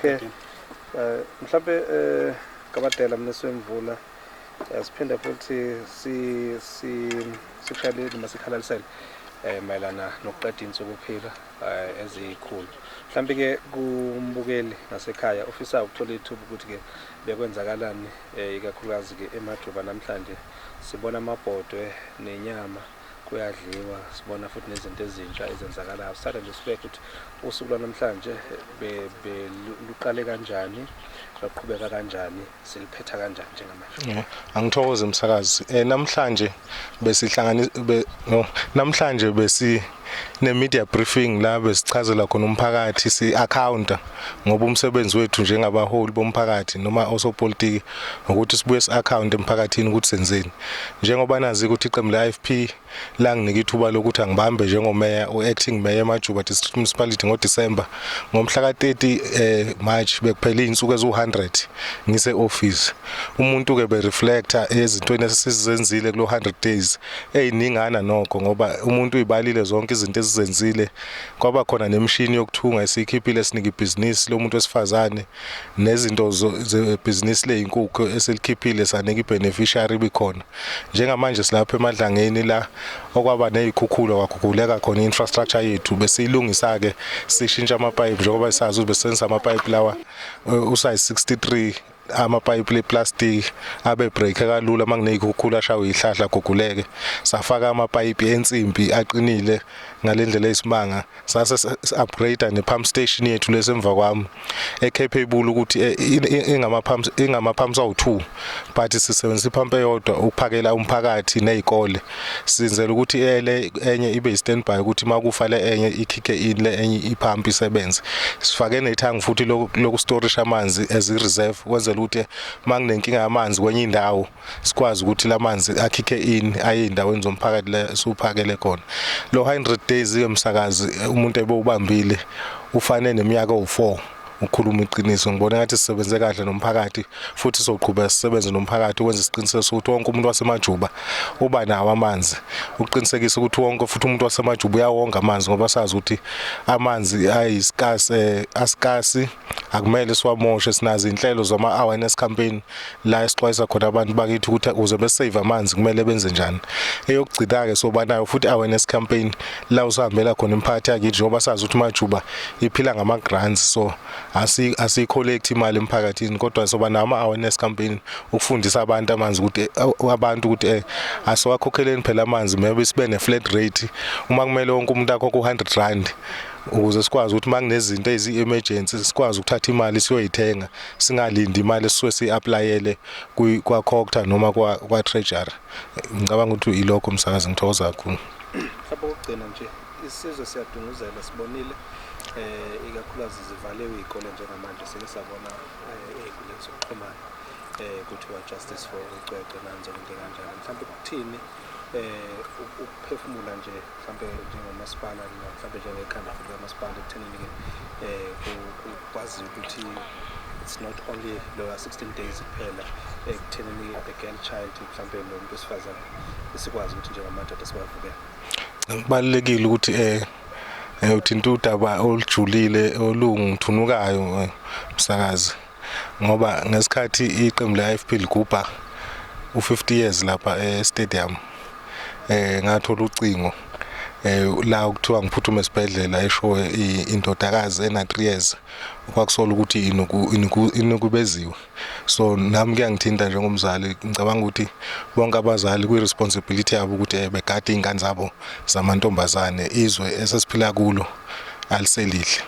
Okay. Mhlambe Gabadela mnisi wemvula, siphinde futhi si si sikushayele noma sikhalalisele mayelana nokuqeda insuku phila ezikhulu. Mhlambe ke kumbukeli nasekhaya ofisa ukuthola ithuba ukuthi ke bekwenzakalani, ikakhulukazi ke eMajuba namhlanje, sibona amabhodwe nenyama kuyadliwa, sibona futhi nezinto ezintsha ezenzakalayo. Sithatha nje sibeke ukuthi usuku lwanamhlanje luqale kanjani, lwaqhubeka kanjani, siliphetha kanjani njengamanje? Yeah, angithokoze msakazi. Namhlanje besihlangani be, no, namhlanje besi ne media briefing la besichazela khona umphakathi, si accounta, ngoba umsebenzi wethu njengabaholi bomphakathi noma osopolitiki ukuthi sibuye si account emphakathini ukuthi senzeni. Njengoba nazi ukuthi iqembu le IFP langinika ithuba lokuthi angibambe njengomeya, u-acting mayor eMajuba District Municipality ngoDecember, ngomhla ka-30 March bekuphela izinsuku eziwu-100 ngise office. Umuntu ke be-reflecta ezintweni esizenzile kulo 100 days, eyiningana nokho, ngoba umuntu uyibalile zonke izinto esizenzile. Kwaba khona nemishini yokuthunga esiyikhiphile, sinika ibhizinisi lomuntu wesifazane, nezinto zebhizinisi leyinkukhu esilikhiphile, sanika i-beneficiary ibikhona. Njengamanje silapha eMadlangeni la okwaba nezikhukhula, kwakhukhuleka khona infrastructure yethu. Besiyilungisa-ke, sishintsha amapayipi, njengoba sazi ukuthi besebenzisa amapayipi lawa usize 63, amapayipi leplastic abe break kalula uma kuney'khukhula, ashawe ihlahla, aguguleke. Safaka amapayipi ensimbi aqinile ngalendlela eyisimanga. Sase upgrade ne-pump station yethu lesemva kwami, ecapable ukuthi ingama-pumps, ingama-pumps awu-2, but sisebenzisa ipump eyodwa ukuphakela umphakathi nezikole. Sizenzela ukuthi ele enye ibe standby, ukuthi makufa le enye ikicke in, le enye ipump isebenze. Sifake nethangi futhi lokustorisha amanzi as i-reserve, kwenzela ukuthi makunenkinga yamanzi kwenye indawo sikwazi ukuthi lamanzi akicke in aye endaweni zomphakathi la siwuphakele khona. Lo 100 days ke msakazi, umuntu ebewubambile ufane neminyaka ewu4. Ukukhuluma iqiniso, ngibona ngathi sisebenze kahle nomphakathi, futhi soqhubeka sisebenze nomphakathi ukwenza isiqiniseko sokuthi wonke umuntu waseMajuba uba nawo amanzi, ukuqinisekisa ukuthi wonke futhi umuntu waseMajuba uyawonga amanzi, ngoba sazi ukuthi amanzi ayisikasi, asikasi, akumele siwamoshe. Sinazo inhlelo zama awareness campaign la esixwayisa khona abantu bakithi ukuthi ukuze besave amanzi kumele benze njani. Eyokugcina-ke, soba nayo futhi awareness campaign la usihambela khona imiphakathi yakithi, njengoba sazi ukuthi Majuba iphila ngama-grants, so asiyi-collect imali emphakathini, kodwa soba nawo ama-awareness campaign ukufundisa abantu amanzi ukuthi abantu ukuthi asiwakhokheleni phela amanzi. Maybe sibe ne-flat rate, uma kumele wonke umuntu akhokhe u-R100, ukuze sikwazi ukuthi uma kunezinto eziyi-emergency sikwazi ukuthatha imali siyoyithenga, singalindi imali esisuke siyi-applyele kwa-COGTA noma kwa-Treasury. Ngicabanga ukuthi ilokho umsakazi, ngithokoza kakhulu. Mhlawumbe okugcina nje, isizwe siyadunguzela, sibonile ikakhulukazi zivaliwe iy'kole njengamanje. Sike sabona ey'nkundleni zokuxhumana kuthiwa "Justice for uCwecwe", nanzo into kanjalo. Mhlawumbe kuthini ukuphefumula nje, mhlawumbe njengomasipala, mhlawumbe njengekhanda futhi kamasipala, ekuthenini-ke kwaziwe ukuthi it's not only lo 16 days kuphela ekuthenini the girl child, mhlawumbe nomuntu wesifazane, sikwazi ukuthi njengamadoda sibavukele? Kubalulekile ukuthi uthinta udaba olujulile olungithunukayo, msakazi, ngoba ngesikhathi iqembu le-IFP ligubha u50 years lapha e-stadium, ngathola ucingo la kuthiwa ngiphuthume esibhedlela eshowe indodakazi ena 3 years, kwakusola ukuthi inukubeziwe. So nami kuyangithinta njengomzali. Ngicabanga ukuthi bonke abazali kwi-responsibility yabo ukuthi begade iy'ngane zabo zamantombazane. Izwe esesiphila kulo aliselihle.